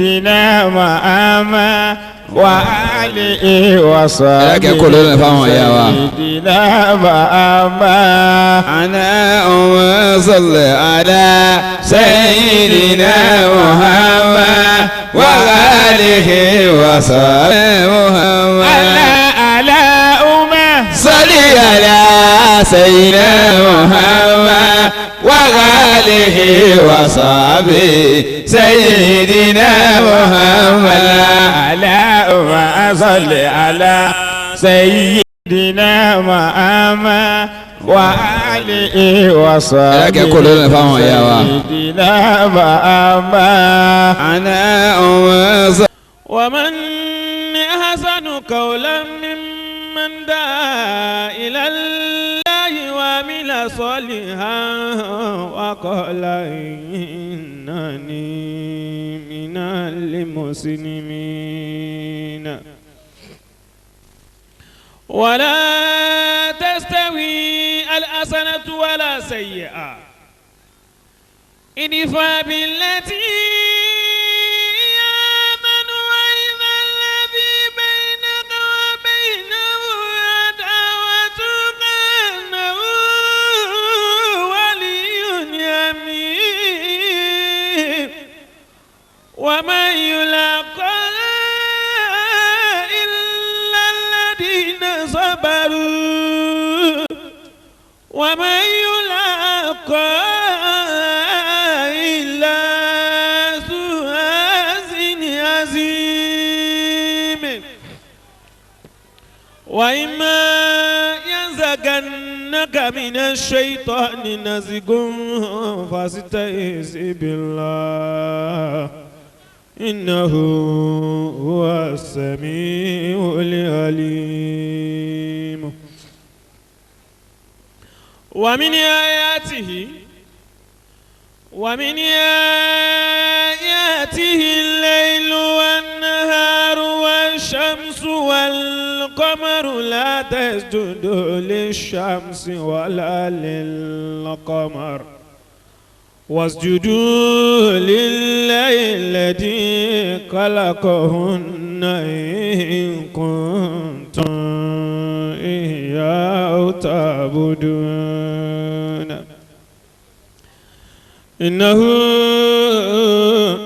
سيدنا محمد وآله وصحبه سيدنا محمد. أنا صل على سيدنا محمد وآله وصحبه محمد. على أمة صل على سيدنا محمد وآله وصحبه سيدنا محمد. على أمة صل على سيدنا محمد وآله وصحبه سيدنا محمد. أنا ومن أحسن قولا ممن دعا إلى الله وعمل صالحا وقال إنني من المسلمين. ولا تستوي الحسنة ولا سيئة ادفع بالتي ومن يلاقى إلا الذين صبروا ومن يلاقى إلا ذو حظ عظيم. وإما ينزغنك من الشيطان نزغ فاستعذ بالله إنه هو السميع العليم. ومن آياته الليل والنهار والشمس والقمر لا تسجدوا للشمس ولا للقمر واسجدوا لله الذي خلقهن إن كنتم إياه تعبدون. إنه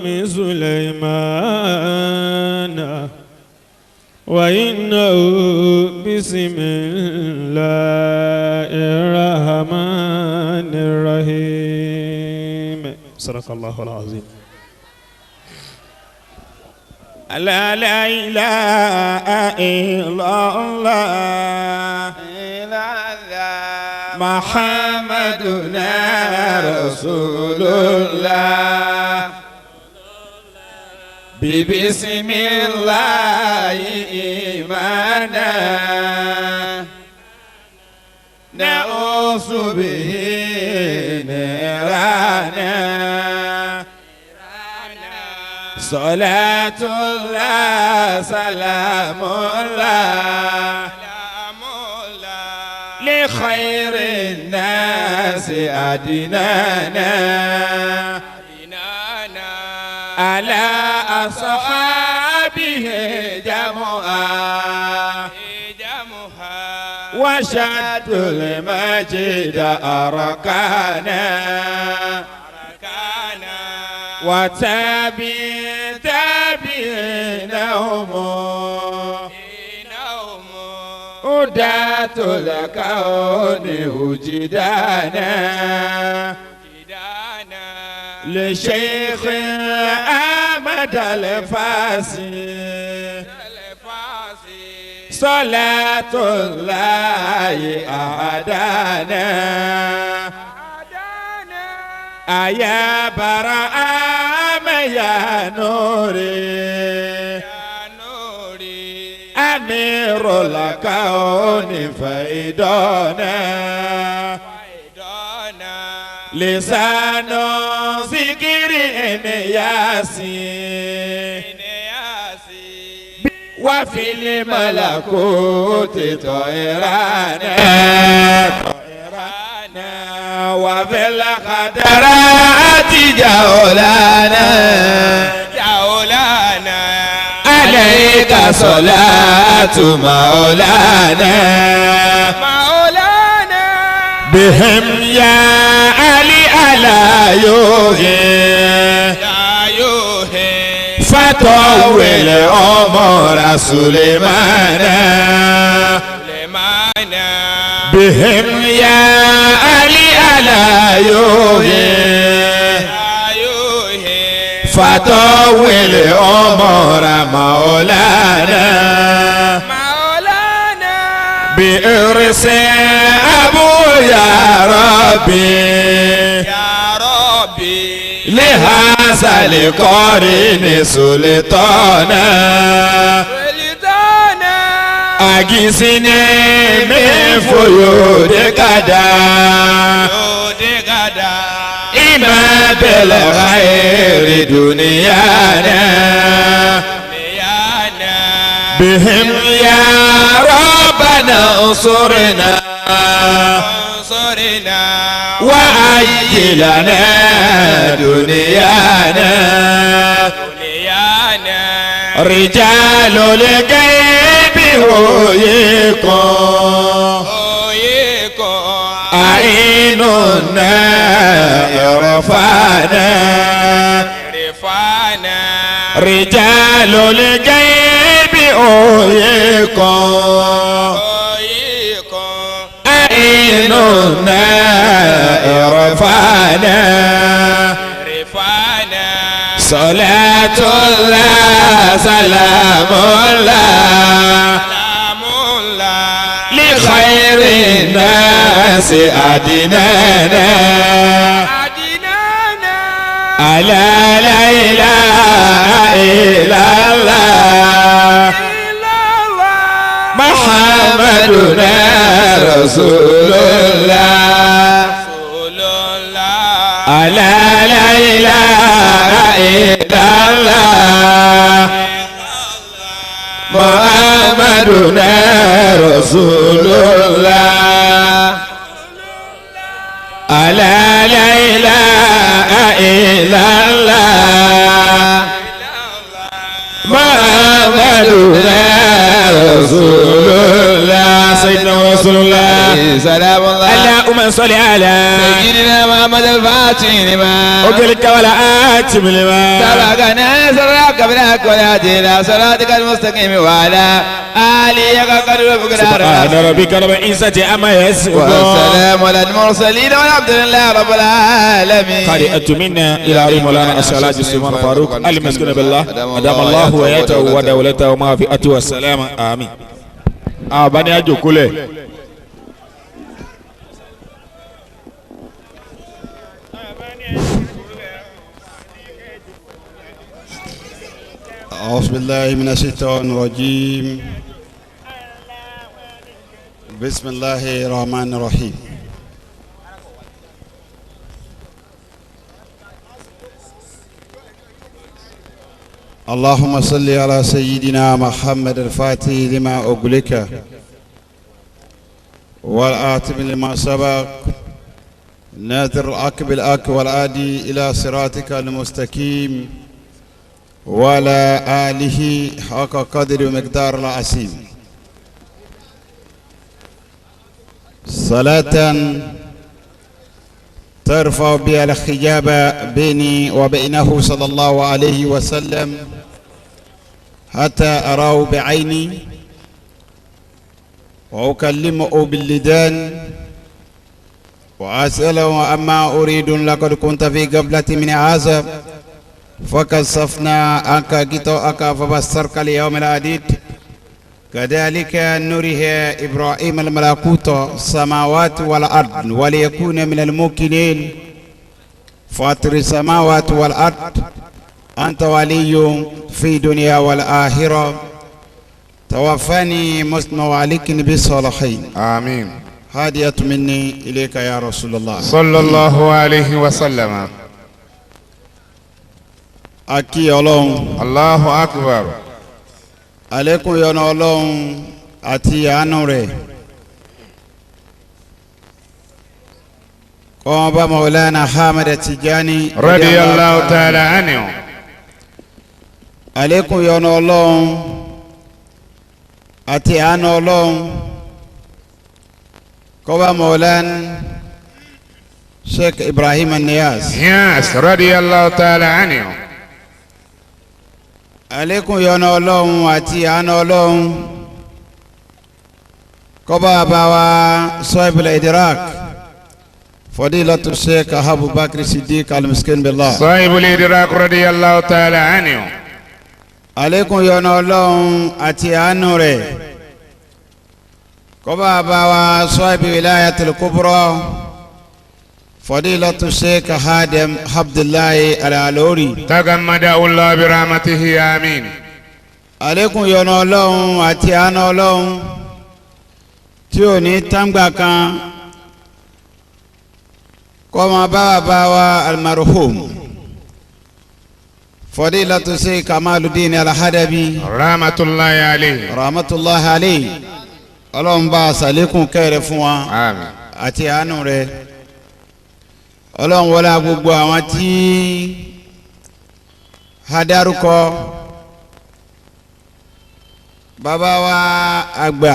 من سليمان وإنه بسم الله الرحمن الرحيم. صدق الله العظيم. لا لا إله إلا الله محمدنا رسول الله بسم الله إيمانا نعوذ به نيرانا صلاة الله سلام الله لخير الناس أدنانا على أصحابه جمعا وشد المجد أركانا وتابع تابعينهم هداة الكون وجدانا لشيخ أحمد الفاسي صلاة الله أهدانا أيا برهام يا نوري أمير الكون فيدنا لسان ذكر ياسين وفي الملكوت طيرانا وفي الخدرات جولانا جولانا. صلاة مولانا مولانا بهم يا علي على يوهي فطول عمر سليمان بهم يا علي على يوهي فطول عمر مولانا مولانا بإرث أبو يا ربي يا ربي لهذا القرن سلطانا سلطانا أجسني من فيود غدا إما بالخير دنيانا بهم يا ربنا انصرنا وعجلنا دنيانا رجال الغيب هويكم أعيننا عرفانا رجال الغيب هويكم أعيننا عرفانا صلاة الله سلام الله لخير الناس أدنانا ألا لا إله إلا الله محمدنا رسول الله ألا لا إله إلا الله محمدنا رسول الله ألا لا إله إلا الله محمدنا رسول الله سيدنا رسول الله سلام الله اللهم صل على سيدنا محمد الفاتح لما أكلك ولا آتم لما سبقنا سراك بناك ولا إلى صراطك المستقيم وعلى آله قدر سبحان ربك رب العزة عما يصفون والسلام على المرسلين والحمد لله رب العالمين. قارئة منا إلى مولانا الشيخ سليمان فاروق المسكون بالله أدام الله وياته ودولته وما في أتوى السلام آمين. Àbáni àjòkólẹ̀. أعوذ بالله من الشيطان الرجيم. بسم الله الرحمن الرحيم. اللهم صل على سيدنا محمد الفاتح لما أغلق والآتم لما سبق ناظر الحق بالحق والهادي إلى صراطك المستقيم وعلى آله حق قدر ومقدار العظيم. صلاة ترفع بها الحجاب بيني وبينه صلى الله عليه وسلم حتى أراه بعيني وأكلمه باللدان وأسأله أما أريد لقد كنت في قبلة من هذا فكشفنا عنك غطاءك فبصرك اليوم العديد كذلك نريه إبراهيم الملكوت السماوات والأرض وليكون من الموقنين. فاطر السماوات والأرض أنت ولي في الدنيا والآخرة توفاني مسلم وعليك بالصالحين. آمين. هادية مني إليك يا رسول الله صلى الله عليه وسلم. Akí Ọlọ́run. Allahu akbar. Àlékún yọ́nú Ọlọ́run àti àánú rẹ̀ kọ́n bá Maulana Ahmad Tijani radiyallahu ta'ala anhu. Àlékún yọ́nú Ọlọ́run Àti àánú Ọlọ́run kó bá Mawlana Sheikh Ibrahim Niyas. Niyas radiyallahu ta'ala anhu. Àlékún yọ́nú Ọlọ́run àti àánú Ọlọ́run kó bá bá wa Sahibul Idrak Fadilatu Sheikh Abubakar Siddiq Al-Miskin Billah. Sahibul Idrak radiyallahu ta'ala anhu. Àlékún yọ́nú Ọlọ́run àti àánú rẹ̀ kó bá bá wa Sahibu Wilayatul Kubra Fadilatu Sheikh Hadim Abdullahi Al-Alori. Tagammada Allah bi rahmatihi amin. Àlékún yọ́nú Ọlọ́run àti àánú Ọlọ́run tí ò ní tàǹgbà kan kó máa bá bá wa almarhum Fadilatu Sheikh Kamaluddin Al-Hadabi rahmatullahi alayhi. Rahmatullahi alayhi. Ọlọ́run bá ṣàlékún kẹ́rẹ̀ fún wa àmín àti àánú rẹ̀. Ọlọ́run wọlé gbogbo àwọn tí a dárúkọ bàbá wa àgbà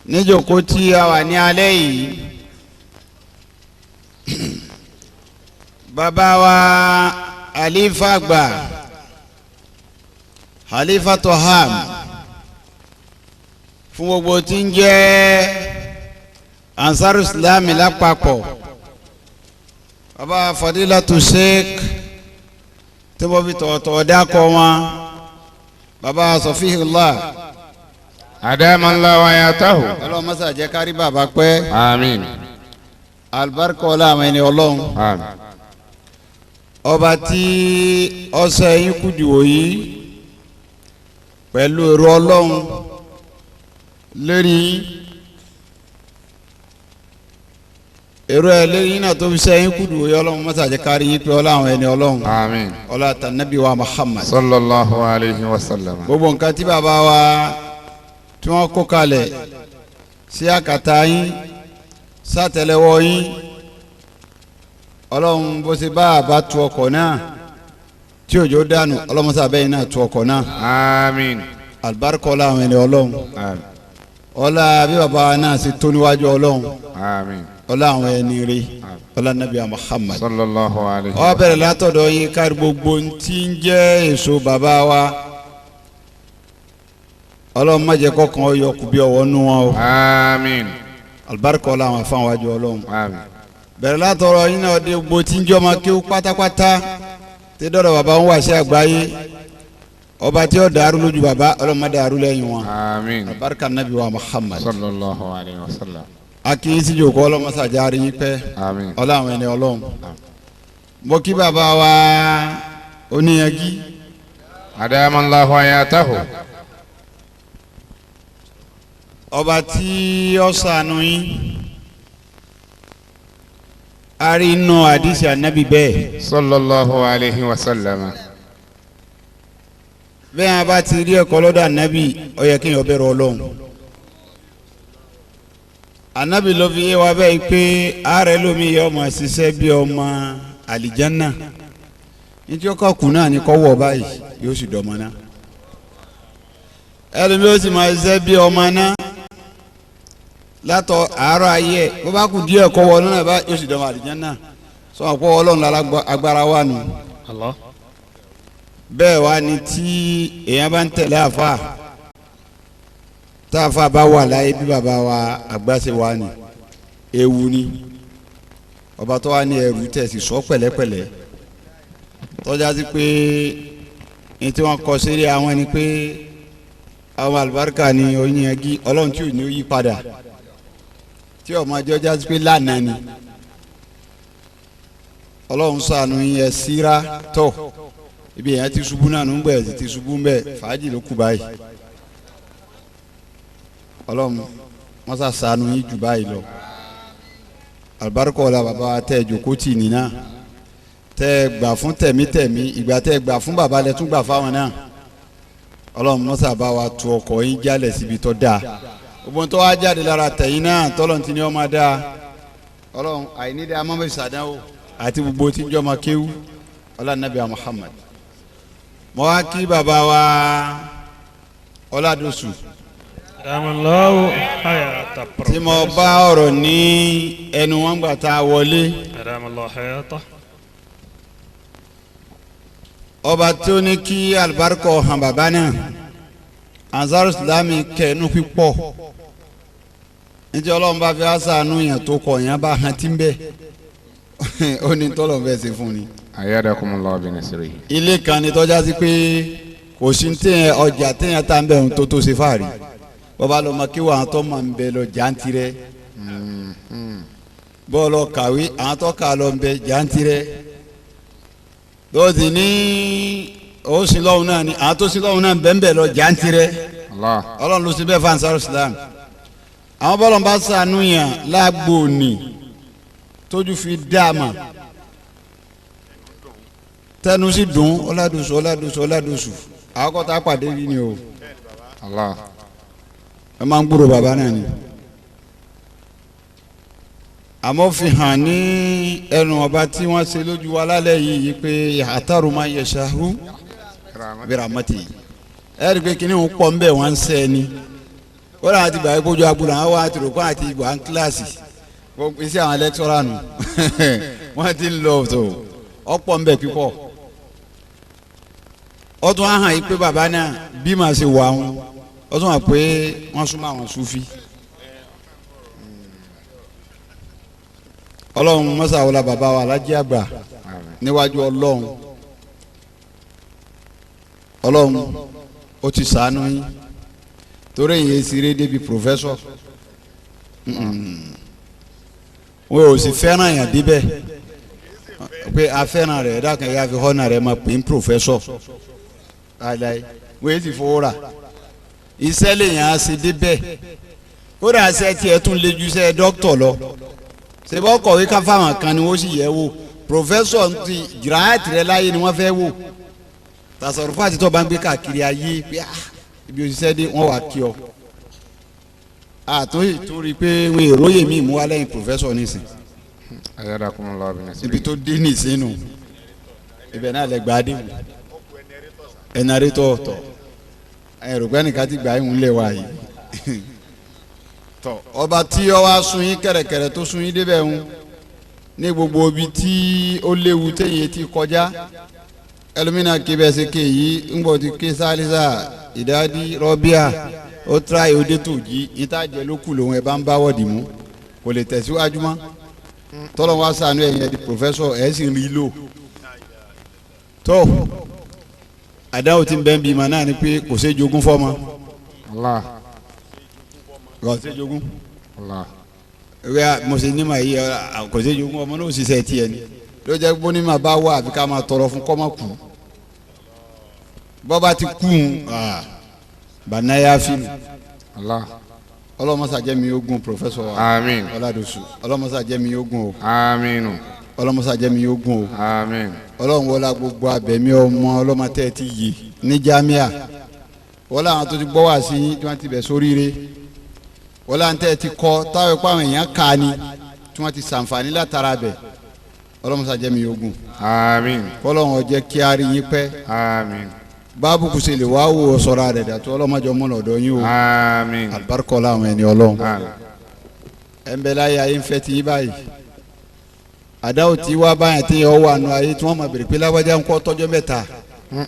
níjòkó tí a wà ní alẹ́ yìí, bàbá wa àlífà àgbà Khalifa Toham fún gbogbo tí ń jẹ́ Ansaru Islami lápapọ̀, bàbá Fadilatu Sheikh tí wọ́n fi tọ̀wọ̀tọ̀wọ̀ dákọ̀ wọn, bàbá Sọfíhìlá Adamallahu hayatahu. Ọlọ́run mọ́sá jẹ́ kárí bàbá pẹ́. Àmín. Alibarika ọlá àwọn ẹni Ọlọ́run. Àmín. Ọba tí ọsẹ yín kùdìwò yìí pẹ̀lú èrò Ọlọ́run lórí èrò ẹ lórí yín náà tó fi sẹ yín kùdìwò yìí, Ọlọ́run mọ́sá jẹ́ kárí yín pé ọlá àwọn ẹni Ọlọ́run. Àmín. Ọlá tànàbí wa Muhammad sallallahu alayhi wa sallam. Gbogbo nǹkan tí bàbá wa tí wọ́n kó kalẹ̀ sí àkàtà yín sátẹ́lẹwọ́ yín, Ọlọ́run bó ṣe bá àbá tu ọkọ̀ náà tí òjò dànù, Ọlọ́run sábẹ́ yín náà tu ọkọ̀ náà. Àmín. Alibarika ọlá àwọn ẹni Ọlọ́run. Àmín. Ọlá bí bàbá náà ṣe tó níwájú Ọlọ́run. Àmín. Ọlá àwọn ẹni rí ọlá nàbí Muhammad sallallahu alayhi. Ó bẹ̀rẹ̀ látọ̀dọ̀ yín kárí gbogbo tí ń jẹ́ èso bàbá wa, Ọlọ́run má jẹ́ kọ́kàn ọyọ kù bí ọwọ́ nú wọn o. Àmín. Alibarika ọlá àwọn afáwọn wájú Ọlọ́run. Àmín. Bẹ̀rẹ̀ látọ̀rọ̀ yín náà dé gbogbo tí ń jọ́ ma kéwú pátápátá tí dọ́dọ̀ bàbá ń wá sí àgbáyé, ọba tí ó dàrú lójú bàbá, Ọlọ́run má dàrú lẹ́yìn wọn. Àmín. Alibarika nabi wa Muhammad sallallahu alayhi wa sallam. A kì í síjò kọ́ Ọlọ́run mọ́sàjárí yín pẹ́. Àmín. Ọlá àwọn ẹni Ọlọ́run. Mo kí bàbá wa oníyanjú. Adamallahu hayatahu. Ọba tí ó ṣàánú yín, a rí inú àdìsí ànábì bẹ́ẹ̀. Sallallahu alayhi wa sallam. Bẹ́ẹ̀ a bá ti rí ẹ̀kọ́ lọ́dọ̀ ànábì, ó yẹ kéèyàn bẹ̀rù Ọlọ́run. Ànábì ló fi yé wa bẹ́ẹ̀ pé ààrẹ lómi yẹ ọmọ ṣiṣẹ́ bí ọmọ àlìjánná, nítorí ọkọ̀ kù náà ni kọ́ wọ̀ báyìí yóò sì dọ̀mọ́ náà. Ẹlòmí ó sì máa ṣiṣẹ́ bí ọmọ náà látọ̀ àárọ̀ ayé ẹ̀, bó bá kù díẹ̀ kọ́ wọ náà bá yóò sì dọ̀mọ́ àlìjánná. Sọ àpò Ọlọ́run lára agbára wà nù. Bẹ́ẹ̀ wá ni tí èèyàn bá ń tẹ̀lé àfa, tá àfa bá wà láyé bí bàbá wa àgbà ṣe wà ní ewu ni. Ọba tó wà ní ẹrù tẹ̀ sí sọ pẹ̀lẹ́pẹ̀lẹ́, tọ́já sí pé ní tí wọ́n kọ sílé àwọn ni pé àwọn àlùbáríkà ni oyin ẹgí Ọlọ́run tí ò ní yí padà, tí ọmọ ẹjọ́ já sí pé lánàá ni Ọlọ́run ṣàánú yẹn síra tọ̀ ibi èèyàn ti ṣubú náà ń gbẹ ti ṣubú ń bẹ fàájì ló kù báyìí. Ọlọ́run mọ́sá ṣàánú yín jù báyìí lọ. Àlùbáríkà ọ̀la bàbá tẹ́ ẹ jókòó tì nínà, tẹ́ ẹ gbà fún tẹ̀mítẹ̀mí, ìgbà tẹ́ ẹ gbà fún bàbá lẹ tún gbà fáwọn náà. Ọlọ́run mọ́sá bá wa tu ọkọ̀ yín jálẹ̀ síbi tó dáa. Gbogbo tó wá jáde lára tẹ̀yìn náà tọ́lọ́run ti ní ọmọ dáa. Ọlọ́run àìnídàá mọ́mọ́ ìsàdánwò àti gbogbo tí ń jọ́ ma kéwú ọlá nàbí Muhammad. Mo wá kí bàbá wa Ọládọ̀sù tí mo bá ọ̀rọ̀ ní ẹnu wọn gbà tá a wọlé. Ọba tó ní kí alibarika hàn bàbá náà Ansar Islami kẹnu pípọ̀ níjẹ́ Ọlọ́run bá fi àṣàánú yẹn tó kọ̀ yẹn bá hàn tí ń bẹ́ ó ní tọ́lọ̀ fẹ́ ṣe fún ni. Ayyadakumullahu bi nasrihi. Ilé kan ni tọ́já sí pé kò sí téèyàn ọjà téèyàn tá ń bẹ̀ ń tó tó ṣe fáàrí bọ́ba lọ ma kí wọ́n tó máa ń bẹ lọ jàǹtirẹ́ bọ́ọ̀lù kàwé àwọn tó kà lọ ń bẹ jàǹtirẹ́ lọ́sì ní ó sì lọ́hùn náà ni àwọn tó sì lọ́hùn náà bẹ́ẹ̀ bẹ́ẹ̀ lọ jàǹtirẹ́ Ọlọ́run ló sì bẹ́ẹ̀ fún Ansar Islam. Àwọn bọ́ọ̀lù bá sànú yàn lágbo ní tójú fi dá a mà tẹnu sí dùn Ọládọ̀sù Ọládọ̀sù Ọládọ̀sù àwọn kọ́ta pàdé rí ni o. Ẹ máa ń gbúrò bàbá náà ni àmọ́ fi hàn ní ẹnu ọba tí wọ́n ṣe lójú wa lálẹ́ yìí pé àtàrò máa yẹ ṣáhú bíramọ́tì ẹ rí i pé kíní ń pọ̀ ń bẹ̀ wọ́n ń sẹ́ ni ó rà àti gbà kójú agbóná àwọn àti rògbò àti ìgbà ń kíláàsì iṣẹ́ àwọn lẹ́kítọ́rà nù wọ́n ti ń lọ tó ọ̀pọ̀ ń bẹ̀ pípọ̀ ó tún á hàn yìí pé bàbá náà bí màá ṣe wà wọn ó tún wà pé wọ́n súnmọ́ àwọn Sufi. Ọlọ́run mọ́sàwọ́lá bàbá wa alájí àgbà níwájú Ọlọ́run Ọlọ́run ó ti ṣàánú yín torí èyí ṣeré débi pòfẹ́sọ̀ wọn ò sì fẹ́ràn yàn débẹ̀ pé a fẹ́ràn rẹ̀ ẹ̀dá kan yà fi họ́nà rẹ̀ máa pè ń pòfẹ́sọ̀ aláì wọ́n yìí sì fowó rà iṣẹ́ lèyàn á ṣe débẹ̀ kódà ṣe tiẹ̀ tún lé ju iṣẹ́ dókítọ̀ lọ ṣèbọ̀ kọ̀wé ká fáwọn kan ni wọ́n sì yẹ̀ wò pòfẹ́sọ̀ ti jìráàtì rẹ láyé ni wọ́n fẹ́ wò tàṣọ̀rọ̀fà àti tó bá ń gbé káàkiri ayé pé ibi òṣìṣẹ́ dé wọ́n wà kí ọ àtúnyì tó rí i pé wọn èrò yèmí mú wa lẹ́yìn pòfẹ́sọ̀ nísìn ibi tó dé nísìn nù ibẹ̀ náà lẹ gbà dé wò ẹnàrétọ̀ tọ̀ ẹ̀rùgbẹ́ nìkan ti gbà yín lé wa yìí tọ̀ ọba tí ọ wá sun yín kẹ̀rẹ̀kẹ̀rẹ̀ tó sun yín débẹ̀ ń ní gbogbo ibi tí ó léwu téyìn ti kọjá ẹlòmínà kébẹ̀ ṣe ké yìí ń bọ̀ ti ké sálísà ìdádí rọ́bíà ó tíra òde tó jí ìtajẹ ló kù lòun ẹ̀ bá ń bá wọ̀dì mú kò lè tẹ̀síwájú mọ́ tọ́lọ́ wá sànú ẹ̀yìn ẹ̀ di pòfẹ́sọ̀ ẹ̀ sì ń rí lò tó àdáwò tí ń bẹ́ẹ̀ bí ma náà ni pé kò sí jogún fọ́mọ. Allah. Kò sí jogún. Allah. Wíwá mo ṣe ní ma yí kò sí jogún ọmọ náà ò ṣiṣẹ́ tiẹ̀ ni ló jẹ́ pé ní ma bá wà àfi ká máa tọrọ fún kọ́mọ kù bọ́ba ti kú bànáyà fínù. Allah. Ọlọ́mọsá jẹ́ mi ogun pòfẹ́sọ̀ wa. Àmín. Ọládọ̀sù ọlọ́mọsá jẹ́ mi ogun o. Àmín. Ọlọ́mọsá jẹ́ mi ogun o. Àmín. Ọlọ́run wọlá gbogbo abẹ̀mí ọmọ ọlọ́mọ tẹ́ ẹ ti yè ní jámíà wọlá àwọn tó ti gbọ́ wá sí tí wọ́n ti bẹ̀ sóríire wọlá àwọn tẹ́ ẹ ti kọ́ táwọn ẹ̀kọ́ àwọn èèyàn kà ní tí wọ́n ti sàǹfààní látara bẹ̀ ọlọ́mọsá jẹ́ mi ogun. Àmín. Kọ́lọ́run ó jẹ́ kí a rí yín pẹ́. Àmín. Báàbù kùsè lè wá wò sọ̀rọ̀ rẹ̀ dàtú ọlọ́mọdé ọmọ lọ́dọ̀ yín o. Àmín. Àlùbáríkọ làwọn ẹni Ọlọ́run. Àmín. Ẹ̀ ń bẹ láyé ayé ń fẹ́ ti yín báyìí àdáwò tí wá báyìí tí yọ wà nù ayé tí wọ́n máa bèrè pé lágbájá ń kọ́ tọ́jọ́ mẹ́ta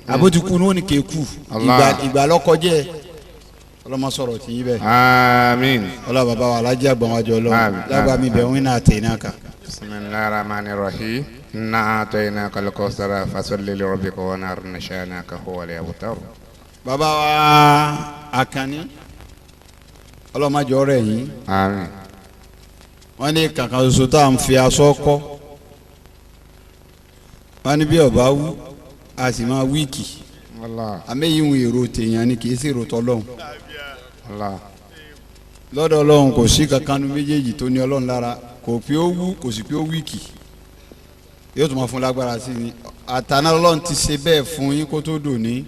àbótí kú ní òní kéku ìgbà lọ́kọjẹ́ ọlọ́mọ sọ̀rọ̀ tí yín bẹ́ẹ̀. Àmín. Ọlọ́run bàbá wa alájí àgbọ̀nwájọ Ọlọ́run lágbàá mi bẹ̀ wọ́n náà tẹ̀ náà kà. Bismillahir rahmanir rahim inna a'tainaka al-kawthara fasalli li rabbika wanhar inna shani'aka huwal abtar. Bàbá wa Àkànní ọlọ́mọdé ọ̀rẹ́ yìí. Àmín. Wọ́n ní kàkà ṣoṣo tá à ń fi aṣọ kọ́ wọ́n ní bí ọba wú a sì máa wíìkì àmẹ́yìnwó èrò tèèyàn ni kì í sì èrò tọ́lọ́hún lọ́dọ̀ Ọlọ́run kò sí kankan nu méjèèjì tó ní Ọlọ́run lára kò pé ó wú kò sì pé ó wíìkì yóò tún máa fún lágbára sí ni àtàná Ọlọ́run ti ṣe bẹ́ẹ̀ fún yín kó tó dùn ní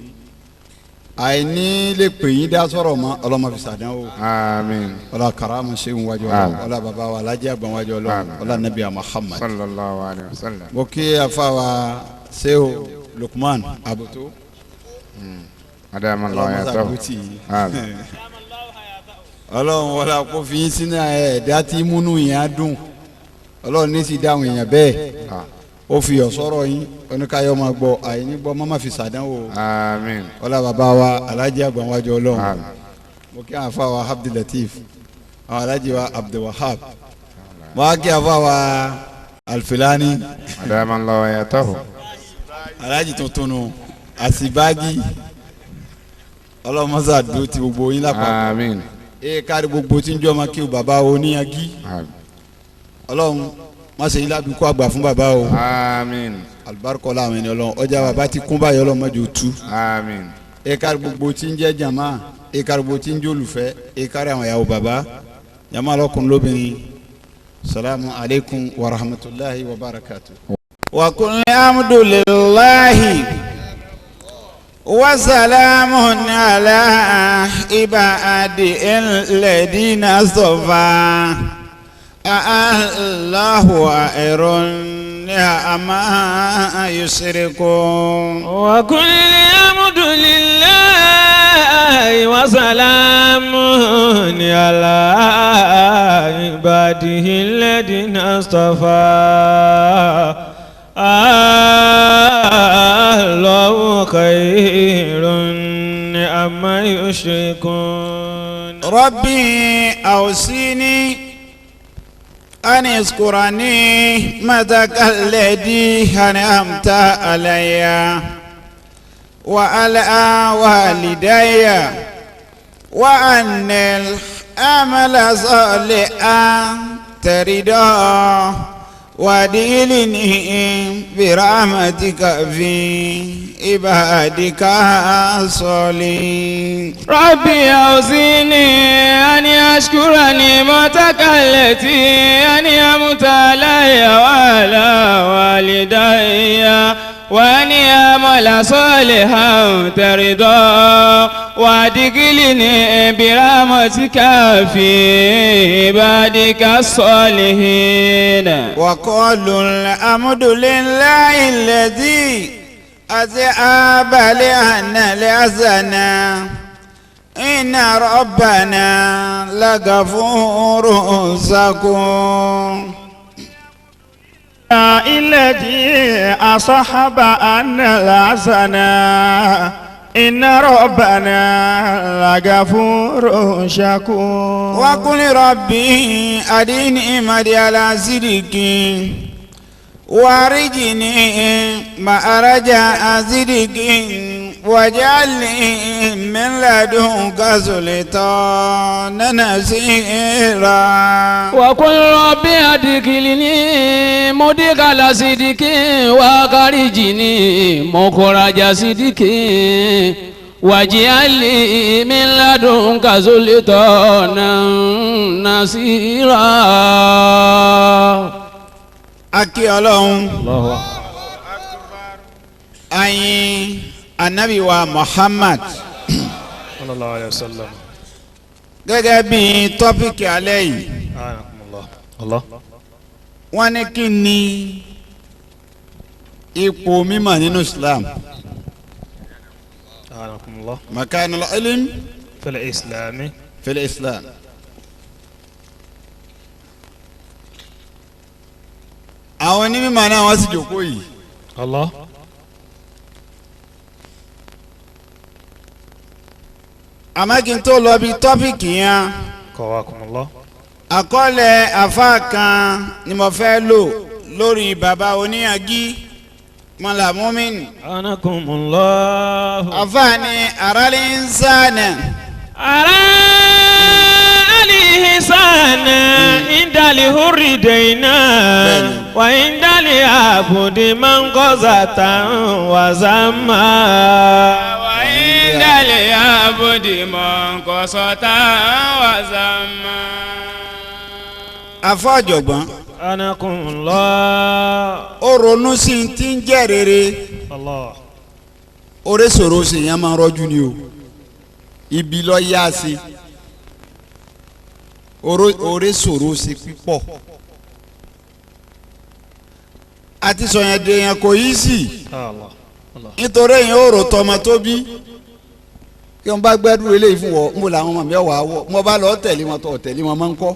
àìní lè pè yín dá sọ̀rọ̀ mọ́ ọlọ́mọ fi sàdánwò. Àmín. Ọlá karama ṣe ń wájú Ọlọ́run ọlá bàbá wa alájẹ àgbà wájú Ọlọ́run ọlá nabi Muhammad. Sallallahu alayhi wa sallam. Mo kí afa wa Sehu Lukman Abutu. Ọlọ́run tì í. Ọlọ́run wọlé kó fi yín sínú ẹ̀dá tí múnú yẹn á dùn. Ọlọ́run ní sì dáhùn èèyàn bẹ́ẹ̀. Ó fi ọ̀sọ́rọ̀ yín oníkayọ̀ máa gbọ́ àìní gbọ́ má fi sàdánwò. Àmín. Ọlá bàbá wa Alhaji àgbàwájú Ọlọ́run. Mo kí àwọn afa wa Abdulateef, àwọn Alhaji wa Abdulwahab, mo á kí afa wa Alfilani. Alhaji tuntun nù àsìbáàgì. Ọlọ́mọ́sá dúró ti gbogbo yín lápapọ̀. Àmín. Ee kárí gbogbo tí ń jọ́ ma kí o bàbá o níyàgí. Ọlọ́run má ṣe yín lábìkú àgbà fún bàbá o. Àmín. Alibarikọ́lá àwọn ẹni Ọlọ́run ọjà bàbá ti kún báyìí Ọlọ́run má jẹ́ ó tú. Àmín. Ee kárí gbogbo tí ń jẹ́ jàmá, ee kárí gbogbo tí ń jẹ́ olùfẹ́, ee kárí àwọn ìyàwó bàbá jàmá lọ́kùnrin lóbìnrin. Salamu aleykum wa rahmatulahi wa barakatu. Wa kul alhamdulillahi. وسلام على عباده الذين اصطفى الله خير عما يشركون. وقل الحمد لله وسلام على عباده الذين اصطفى الله خير عما يشركون. ربي أوصيني أن اذكر نعمتك التي أنعمت علي وعلى والدي وأن العمل صالحا ترضاه وادخلني برحمتك في عبادك الصالحين. ربي أوزعني أن أشكر نعمتك التي أنعمت علي وعلى والدي وأن أعمل صالحا ترضاه وادخلني برحمتك في عبادك الصالحين. وقالوا الحمد لله الذي أذهب لأن الحزن إن ربنا لغفور شكور. الذي أصحب أن الحزن إن ربنا لغفور شكور. وقل ربي أديني مدي صدقي وارجني ما رجاء صدقي واجعلني من لدنك سلطانا نصيرا. وقل ربي أدخلني مدخل صدق وأخرجني مخرج صدق واجعل لي من لدنك سلطانا نصيرا. Akí Ọlọ́run, ayin anabi wa Muhammad sallallahu alayhi wa sallam. Gẹ́gẹ́ bí tọ́pìkì alẹ́ yìí, wọ́n ní kí ni ipò mímọ̀ nínú Islam? Makanul ilm fil Islam. Fil Islam. Àwọn onímọ̀ náà wọ́n sì jókòó yìí. Allah. Àmọ́ kí n tó lọ bí tọ́pìkì yẹn. Qawakumullah. Àkọọ́lẹ̀ àfa kan ni mo fẹ́ lò lórí bàbá oníyàgí mọ́là mọ́mìn. Anakumullah. Àfa ni arali ń sáànà. Ara alihisana indali hurideina wa indali abudi mangozata wa zama. Wa indali abudi mangozata wa zama. Àfa ọ̀jọ̀gbọ́n. Anakumullah. Ó ronú sí ti ń jẹ́ rere. Allah. Oore sòro sí yẹn máa ń rọ́jú ni o. Ibi lọ yá sí. Oore sòro sí pípọ̀. Àti sọ̀yàn dèèyàn kò yí sí. Allah. Allah. Nítorí èèyàn ó rò tọmọ tó bí. Kí wọ́n bá gbẹ́dúró eléyìí fún wọ, n bò làwọn ọmọ mi wà á wọ̀. Mo bá lọ tẹ̀lé wọn tọ̀ tẹ̀lé wọn máa ń kọ́.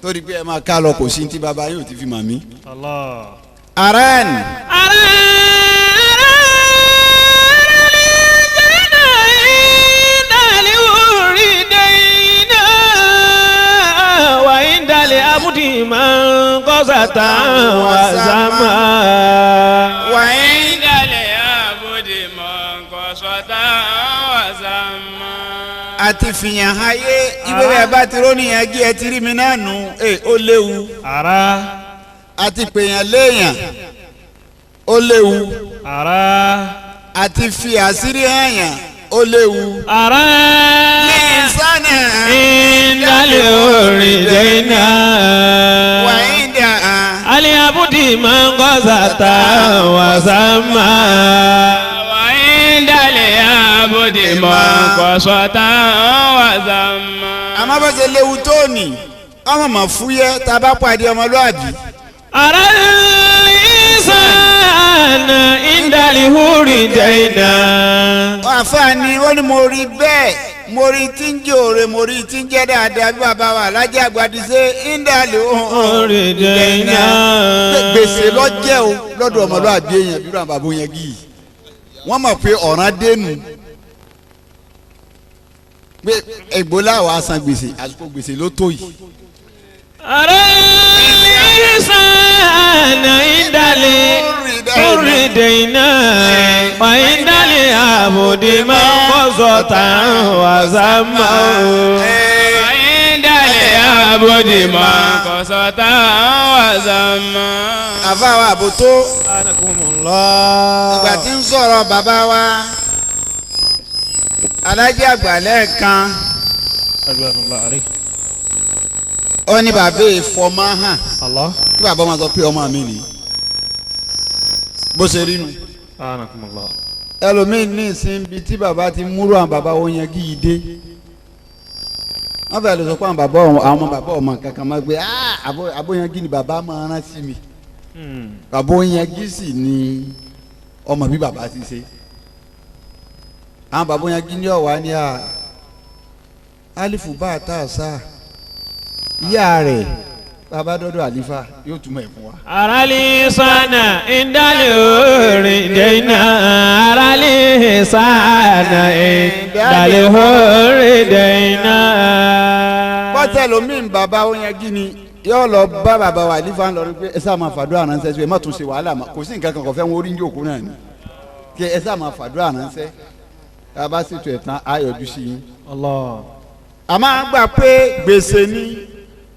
Torí pé ẹ máa ká lọ kò sí ti bàbá yóò ti fi mà mí. Aran. Man qasata wa sama. Wa inda li abudi man qasata wa sama. Àti fìyàn ayé ibi bẹ́ẹ̀ bá ti rónìyàn gí ẹ ti rí mi náà nù ó léwu. Ara. Àti pèèyàn léèyàn ó léwu. Ara. Àti fi àṣírí hàyàn ó léwu. Ara. Ní sánà. Ìdálẹ̀ orin dẹ́nà. Wà ìdá. Aliabudi máa ń kọ́sàtà wà sámà. Wà ìdálẹ̀ abudi máa ń kọ́sàtà wà sámà. Àmọ́ bó ṣe léwu tó ní ọmọ mọ̀ fúyẹ́ tá a bá pàdé ọmọlúwàbí. Ara ìsànà ìdálẹ̀ orin dẹ́nà. Àfààní ó ní mo rí bẹ́ẹ̀ mo rí tí ń jẹ́ òre mo rí tí ń jẹ́ dáadáa bí bàbá wa Alájì Àgbàdìsé ìdálẹ̀ orin dẹ́nà. Gbèsè lọ́jẹ́ o lọ́dọ̀ ọmọlúwàbí èèyàn bí wọ́n bàbá yẹn gì wọ́n mọ̀ pé ọ̀ràn dénú pé Ẹ̀gbọ́lá wàá san gbèsè àsìkò gbèsè ló tó yìí. Ara ìsànà ìdálẹ̀ orin dẹ́nà wà ìdálẹ̀ àbòdì máa ń kọ́sọ̀tà wà sámà. Wà ìdálẹ̀ àbòdì máa ń kọ́sọ̀tà wà sámà. Àfa wa àbòtó ìgbà tí ń sọ̀rọ̀ bàbá wa Alájì Àgbà lẹ́ẹ̀kan ó ní bàbá ìfọmọ́ hàn kí bàbá máa sọ pé ọmọ mi nìyí bó ṣe rí nu. Ẹlòmíín ní ìsìn bíi tí bàbá ti múrò àwọn bàbá wọn yẹn kí yìí dé wọ́n fẹ́ẹ́ lè sọ pé àwọn bàbá àwọn bàbá ọmọ kankan máa gbé àbóyangí ni bàbá máa rán sí mi àbóyangí sì ni ọmọ bí bàbá ti ṣe àwọn bàbá yangí ní ọ̀wá ní à alifu bá a tá a sá ìyá rẹ̀ bàbá dọ́dọ̀ àlífà yóò túmọ̀ ẹ̀ fún wa. Arali sana ìdálẹ̀ orin dẹ́nà arali sana ìdálẹ̀ orin dẹ́nà. Bọ́tẹ̀ lomi ń bàbá oyangi ni yóò lọ bá bàbá wa àlífà ń lọ rí pé ẹ sáà máa fàdúrà ránṣẹ́ sí ẹ má tún ṣe wàhálà mọ́ kò sí nǹkan kan kò fẹ́ wọn orí ń jòkó náà ni kí ẹ sáà máa fàdúrà ránṣẹ́ tá a bá ṣètò ẹ̀ tán á yọjú sí yín. A máa gbà pé gbèsè ni.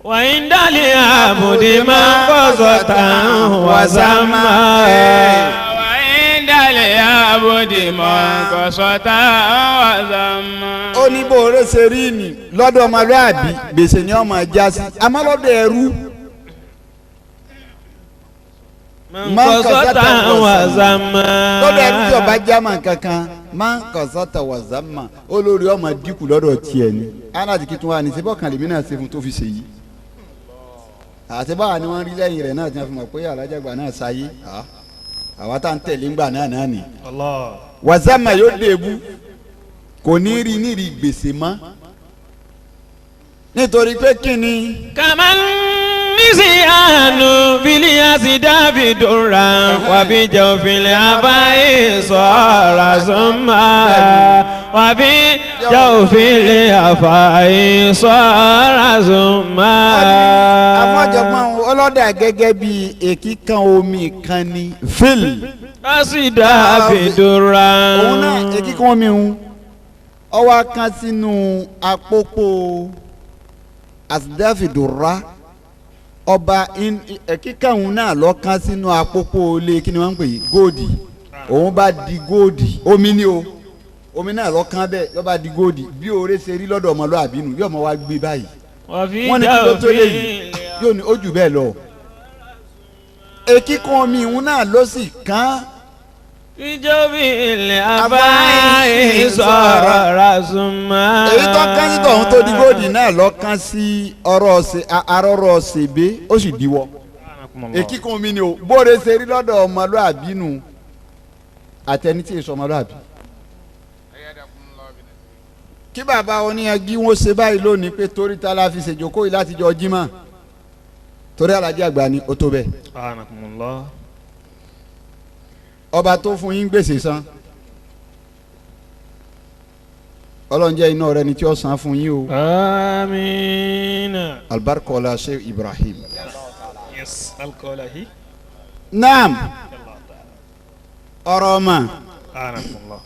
Wàyíndàlẹ̀ àbùdí máa ń kọ́sọ̀tà wàsámà. Wàyíndàlẹ̀ àbùdí máa ń kọ́sọ̀tà wàsámà. Ó ní bó o ṣe rí ni lọ́dọ̀ ọmọlúàbí gbèsè ni ọmọ ẹja sí àmọ́ lọ́dọ̀ ẹrú. Máa ń kọ́sọ̀tà wàsámà. Lọ́dọ̀ ẹrú tí ọba jámà kankan máa ń kọ́sọ̀tà wàsámà olórí ọmọ dínkù lọ́dọ̀ tiẹ̀ ni. Aláàtì kí tún wà ní sebọ́kàn lèmi náà ṣe fún tó fi ṣe yìí. Àti báwa ni wọ́n rí lẹ́yìn rẹ̀ náà tí wọ́n fi mọ̀ pé alájàgbà náà ṣayé àwa tá à ń tẹ̀lé ńgbà náà náà ni. Wàsámà yóò débú kò ní rí ní rí gbèsè mọ́ nítorí pé kí ni. Kàmá nísìnyànú fìlíàsì dábìdúrà wàbí jẹun fìlẹ̀ àbáyé sọ̀rọ̀ sọ́mà wàbí jẹun fìlẹ̀ àfàyè sọ̀rọ̀ sọ́mà. Àfọ̀jọ̀gbọ́n ọlọ́dà gẹ́gẹ́ bí èkìkan omi kan ní fíl. Lọ́sì dábìdúrà. Òun náà èkìkan omi ń ọwọ́ kan sínú àpòpọ̀ àsìdáfìdúrà ọba kíkàhún náà lọ kán sínú àpòpọ̀ ilé kí ni wọ́n ń pè é góòdì òun bá di góòdì omi ni o omi náà lọ kán bẹ́ẹ̀ lọ́ bá di góòdì bí oore ṣe rí lọ́dọ̀ ọmọlúwàbí nù yóò mọ wá gbé báyìí wọ́n ní kí ló tó léyìí yóò ní ó jù bẹ́ẹ̀ lọ. Èkíkan omi ìhun náà ló sì kán. Ìjọba ilẹ̀ abáyé sọ̀rọ̀ rasúnmọ́. Èyí tó kán sí tọ̀hún tó di góòdì náà lọ kán sí arọ́rọ́ ṣèbé ó sì diwọ́. Èkíkan omi ni o bóore ṣe rí lọ́dọ̀ ọmọlúàbí nù àtẹni tí èso ọmọlúàbí. Kí bàbá oníyanjú wọn ṣe báyìí lónìí pé torí ta la fi ṣèjókòó yìí láti jọ jímọ̀ torí alájí àgbà ni ó tó bẹ́ẹ̀. Anakumullah. Ọba tó fún yín gbèsè san, Ọlọ́run jẹ́ iná rẹ ni tí ó san fún yín o. Amiina. Alibarika Sheikh Ibrahim. Yes, alkolahi. Naam, ọ̀rọ̀ ọmọ. Anakumullah.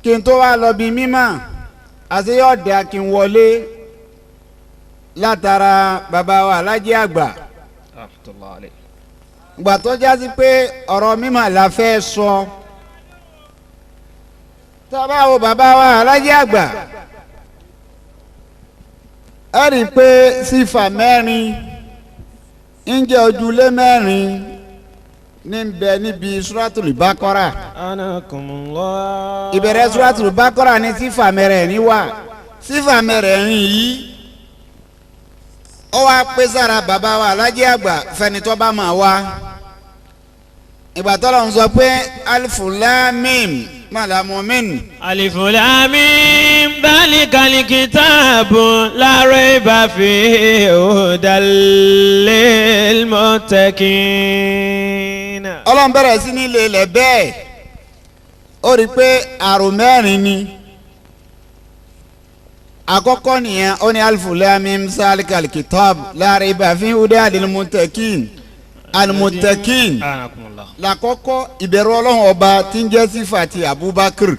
Kí n tó wá lọ bí mímọ́ àti yóò dá kí n wọlé látara bàbá wa alájí àgbà. Rahmatullahi alayhi. Ìgbà tó jásí pé ọ̀rọ̀ mímọ́ la fẹ́ sọ. Tá bá wo bàbá wa alájí àgbà, ẹ rí i pé sífà mẹ́rin ń jẹ́ ojúlé mẹ́rin ní bẹ níbi Suratul Baqara. Anakumullah. Ìbẹ̀rẹ̀ Suratul Baqara ní sífà mẹ́rẹ̀ẹ̀rin wà. Sífà mẹ́rẹ̀ẹ̀rin yìí ó wá pé sára bàbá wa alájí àgbà fẹ́ni tó bá máa wá. Ìgbà tó lọ́n sọ pé alifu lam mim malamumin. Alifu lam mim dhalikal kitabu la rayba fihi hudan lil muttaqin. Ọlọ́run bẹ̀rẹ̀ sí ní ilé ilẹ̀ bẹ́ẹ̀, ó rí i pé àrùn mẹ́rin ni. Àkọ́kọ́ nìyẹn, ó ní alifu lam mim zalikal kitabu la rayba fihi hudan lil muttaqin. Al-muttaqin lakọ́kọ́ ìbẹ̀rù Ọlọ́run ọba tí ń jẹ́ sífà ti Abubakar.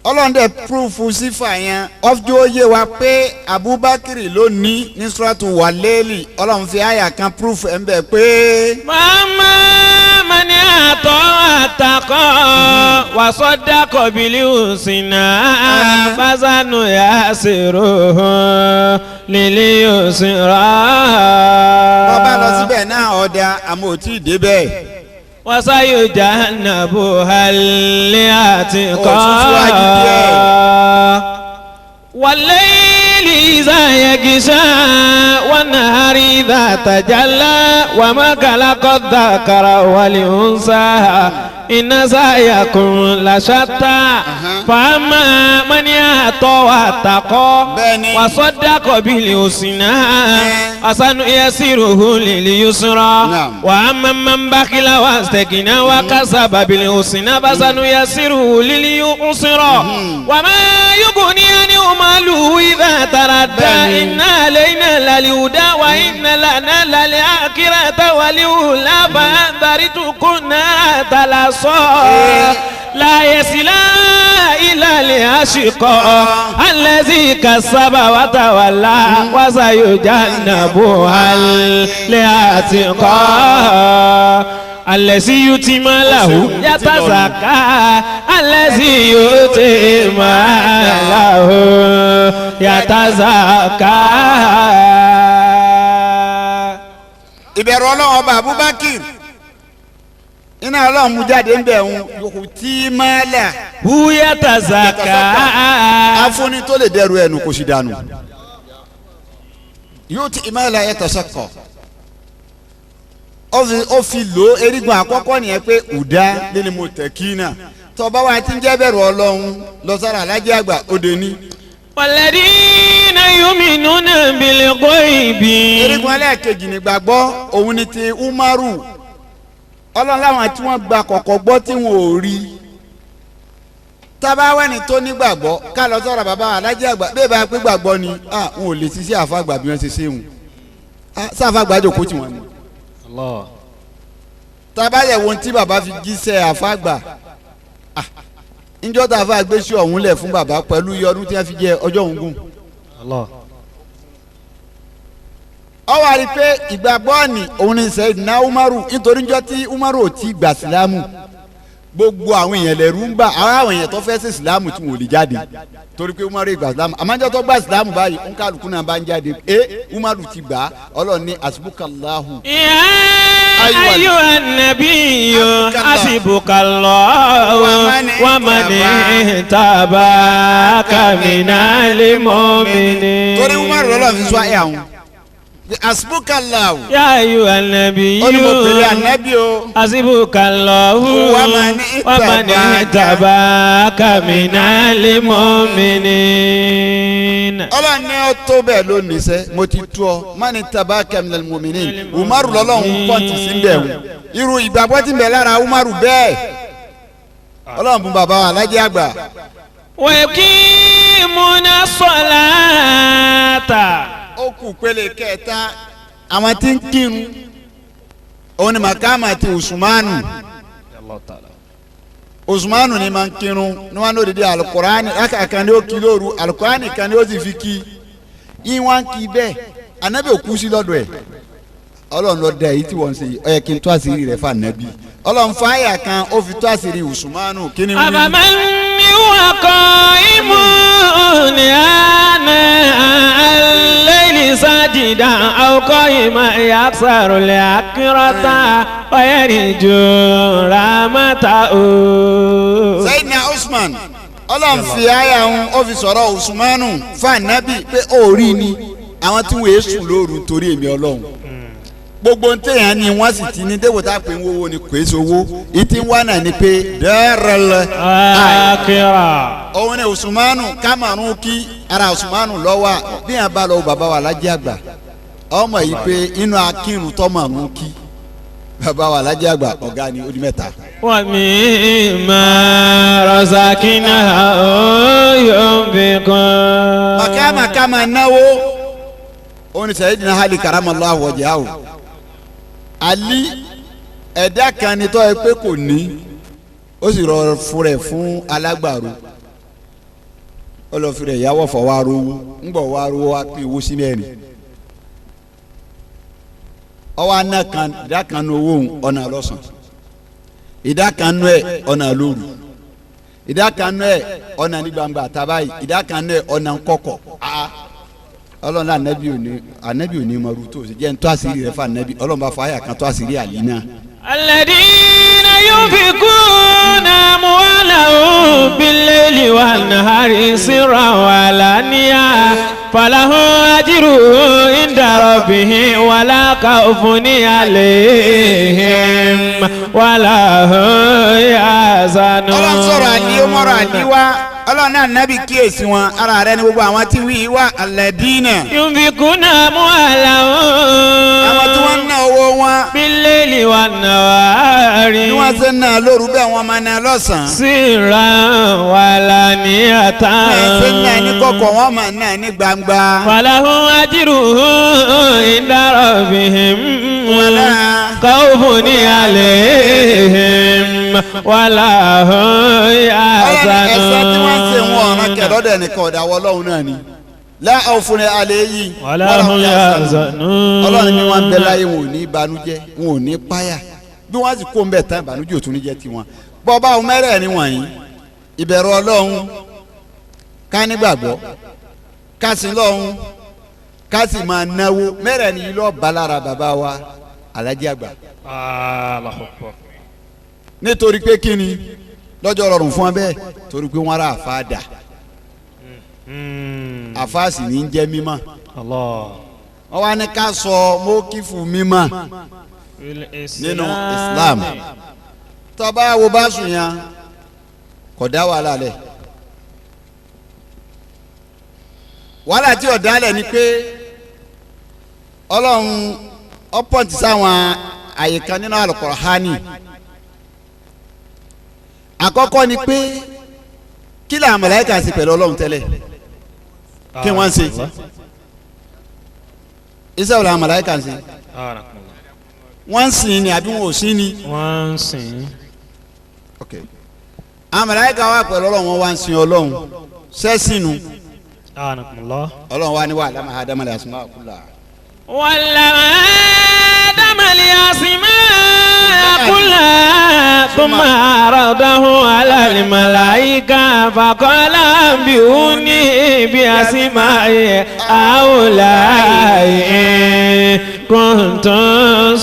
Ọlọ́run dẹ̀ púrúfù sífà yẹn ọ́fíjú ó yé wa pé Abubakar ló ní ní suratu Wal-Layli. Ọlọ́run fi àyà kan púrúfù ẹ̀ ń bẹ̀ pé. Màmá mani àtọ́ àtàkọ́ wàsọ́dàkọ̀ bìlí òsínà fásánù yà sèrò lílí òsínà. Bàbá lọ síbẹ̀ náà ọ̀dà àmọ́ ò tí ì débẹ̀. Wasayo jahanabu hali àti kọ́. Wàlẹ́ẹ̀lì ìzá yẹgìṣà wànàárí ìdá tàjálá wàmákàlákọ̀ dàkàrà wàlẹ̀ òǹsà iná sáyàkùn làṣàtà fàámà mọ́níyàtọ̀ àtàkọ́ wàsọ́dàkọ̀ bílẹ̀ òsínà asanu yasiruhu lil yusra wa amma man bakhila wastaghna wa kasaba bil husna fasanu yasiruhu lil yusra wa ma yughni anhu maluhu idha taradda inna alayna lal huda wa inna lana lal akhirata wal ula fa anzartukum nara talazza la yasla illa al ashqa allazi kasaba wa tawalla wa sayujannabuha al-atqa allazi yuti malahu yatazakka allazi yuti malahu yatazakka. Ìbẹ̀rù Ọlọ́run ọba Abubakar iná Ọlọ́run mú jáde ń bẹ̀ ń yòókù tí máa là. Yatazakka. Afúnni tó lè dẹrù ẹnu kò sì dànù. Yóò ti máa là yatazakka. Ó fi lò erigun àkọ́kọ́ nìyẹn pé ùdá nínú mo tẹ̀ kí náà. Tọ́ba wa ti ń jẹ́ bẹ̀rù Ọlọ́run lọ sára alájẹ́ àgbà òde ní. Walladhina yu'minuna bil ghaibi. Erigun ẹlẹ́ẹ̀kejì nígbàgbọ́ òun ni ti Umaru. Ọlọ́run láwọn tí wọ́n gba kọ̀kọ̀ gbọ́ tí wọ́n ò rí. Tábà wẹ́ni tó nígbàgbọ́ ká lọ sọ̀rọ̀ bàbá alájẹ́ àgbà bẹ́ẹ̀ bá pé gbàgbọ́ ni wọn ò lè ṣiṣẹ́ àfàgbà bí wọ́n ṣe ṣe wọn. Sáfàgbà jòkó tí wọ́n ní. Tábà yẹ̀ wo tí bàbá fi jíṣẹ́ àfàgbà, njọ́ tá a fà gbé sí ọ̀hún lẹ̀ fún bàbá pẹ̀lú iye ọdún tí wọ́n fi jẹ ọjọ́ òun gùn. Ó wá rí i pé ìgbàgbọ́ ni òun ní Sayyidina Umaru nítorí njọ́ tí Umaru ò ti gbà sílámù gbogbo àwọn èèyàn lẹ̀rú ń bà àwọn èèyàn tó fẹ́ sí sílámù tí wọn ò lè jáde torí pé Umaru ìgbà sílámù àmọ́jọ́ tó gbà sílámù báyìí ń kálukú náà bá ń jáde ẹ Umaru ti gbà Ọlọ́run ní asbukallahu. Ayyuhan nabiyyu hasbukallahu wa man ittaba'aka minal mu'minin. Torí Umaru lọ́lọ́ fi sọ ẹ̀ àwọn Asbukallahu. Ya ayyuhan nabiyyu. Ó ní mo pèlè ànábì o. Asbukallahu. Wa man ittaba'aka minal mu'minin. Ọlọ́run ní ó tó bẹ́ẹ̀ lónìí sẹ́, mo ti tú ọ. Man ittaba'aka minal mu'minin. Umaru lọ́lọ́run pọ́ǹtì sí bẹ́ẹ̀ wò. Irú ìgbàgbọ́ tí ń bẹ lára Umaru bẹ́ẹ̀. Ọlọ́run fún bàbá wa alájẹ́ àgbà. Wa yuqimuna salata. Ó kù pélé kẹta àwọn tí ń kírun òun ni màkàmà ti Usmanu. Usmanu ni máa ń kírun ní wọn lòdì alukurani lákàkàn ni ó kí lóru alukurani kan ni ó sì fi kí yín wá ń kí bẹ́ẹ̀ anabi ò kú sí lọ́dọ̀ ẹ̀. Ọlọ́run ló dá èyí tí wọ́n ń ṣe yìí, ó yẹ kí n tó àṣírí rẹ̀ fún anabi. Ọlọ́run fáyà kan ó fi tó àṣírí Usmanu kí ni wí. Afaman huwa qa'imun ana al-layli sajidan aw qa'iman yaksaru al-akrata wa yarju rahmatahu. Sayyidina Usman Ọlọ́run fi àyà ń ó fi sọ̀rọ̀ Usmanu fún anabi pé ó rí ni àwọn tí wọ́n èsùn lóru torí èmi Ọlọ́run. Gbogbo ntẹ̀yàn ni wọ́n sì ti ní débò tá a pè ń wọ́wọ́ ni kò é sowó ìtì ń wá náà ni pé dẹ́rẹ́lẹ́ àkìrà. Òun ni Usmanu kamaru kí ara Usmanu lọ́wọ́ bí yẹn bá lọ bàbá wa lájẹ́ àgbà ọmọ yìí pé inú akírun tọ́mọ̀rún kí bàbá wa lájẹ́ àgbà ọ̀gá ni ó di mẹ́ta. Wa mimma razaqnahum yunfiqun. Màkàmàkàmà náwó òun ni Sayyidina Ali karamallahu wajhahu. Ali ẹ̀dá kan ni tọ́ ẹ pé kò ní ó sì rọ fún rẹ̀ fún alágbàro ó lọ fi rẹ̀ yàwọ̀ fọ̀ wá rówó ńgbọ̀ wá rówó wá pín owó sí mẹ́rin ọwọ́ aná kan ìdá kan nu owó òun ọ̀nà lọ́sàn ìdá kan nu ẹ̀ ọ̀nà lóru ìdá kan nu ẹ̀ ọ̀nà ní gbangba àtàbáyì ìdá kan nu ẹ̀ ọ̀nà kọ̀kọ̀. Ọlọ́run anabi òní anabi òní mọ̀rú tó ṣe jẹ́ ń tó àṣírí rẹ̀ fún anabi Ọlọ́run bá fọ àyà kan tó àṣírí àlì náà. Alladhina yunfikuna amwalahum bil-layli wan-nahari sirran wa alaniyatan falahum ajruhum inda rabbihim wala khawfun alayhim wala hum yahzanun. Ọlọ́run sọ̀rọ̀ àlì ó mọ̀rọ̀ àlì wá. Ọlọ́run náà nábì kíyèsí wọn ara rẹ ni gbogbo àwọn tí wí wá alladina. Yunfikuna amwalahum. Àwọn tí wọ́n ń ná owó wọn. Bil-layli wan-nahari. Bí wọ́n ṣe ń ná lóru bẹ́ẹ̀ wọ́n máa ná lọ́sàn-án. Sirran wa alaniyatan. Bí wọ́n ṣe ń ná ní kọ̀kọ̀ wọ́n máa ná ní gbangba. Falahum ajruhum inda rabbihim. Wala khawfun alayhim wala hum yahzanun. Ẹ̀sẹ̀ tí wọ́n ń ṣe wọn ọ̀ràn kẹ̀lọ́dọ̀ ẹnìkan ọ̀dà wọ Ọlọ́run náà ni. La khawfun alayhim wala hum yahzanun. Ọlọ́run ni wọ́n ń bẹ láyé wọn ò ní ìbànújẹ́ wọn ò ní páyà bí wọ́n sì kó ń bẹ̀ tán ìbànújẹ́ ò tún ní jẹ́ tiwọn. Bọ́ba àwọn mẹ́rẹ̀ẹ̀rin wọ̀nyí ìbẹ̀rù Ọlọ́run ká nígbàgbọ́ ká sin Lọ́hun ká sì máa náwó mẹ́rẹ̀ẹ̀rin yìí lọ́ọ́ bá lára bàbá wa Alhaji àgbà. Nítorí pé kí ni lọ́jọ́ rọrùn fún ọ bẹ́ẹ̀ torí pé wọ́n rà àfa dà àfa sì ní í jẹ́ mímọ́ wọ́n wá ní ká sọ mọ́kífù mímọ́ nínú Islam tọ́ba wo bá sùn yẹn kò dá wàhálà lẹ̀ wàhálà tí ò dálẹ̀ ni pé Ọlọ́run ọ̀pọ̀ntì sáwọn àyíká nínú Al-Qur'ani. Àkọ́kọ́ ni pé kí làwọn màláíkà ṣe pẹ̀lú Ọlọ́run tẹ́lẹ̀ kí wọ́n ṣe iṣẹ́ wo làwọn màláíkà ṣe wọ́n ń sìn ni àbí wọn ò sìn ni. Wọ́n ń sìn. Ok àwọn màláíkà wà pẹ̀lú Ọlọ́run wọn wá ń sìn Ọlọ́run sẹ́sìn nu Ọlọ́run wa ní wàhálà máa dámàlẹ̀ àsùnmọ́ àkúlà. Wàhálà dámàlẹ̀ àsùnmọ́ àkúlà thumma aradahu ala al-malaika faqala anbi'uni bi asma'i ha'ula'i in kuntum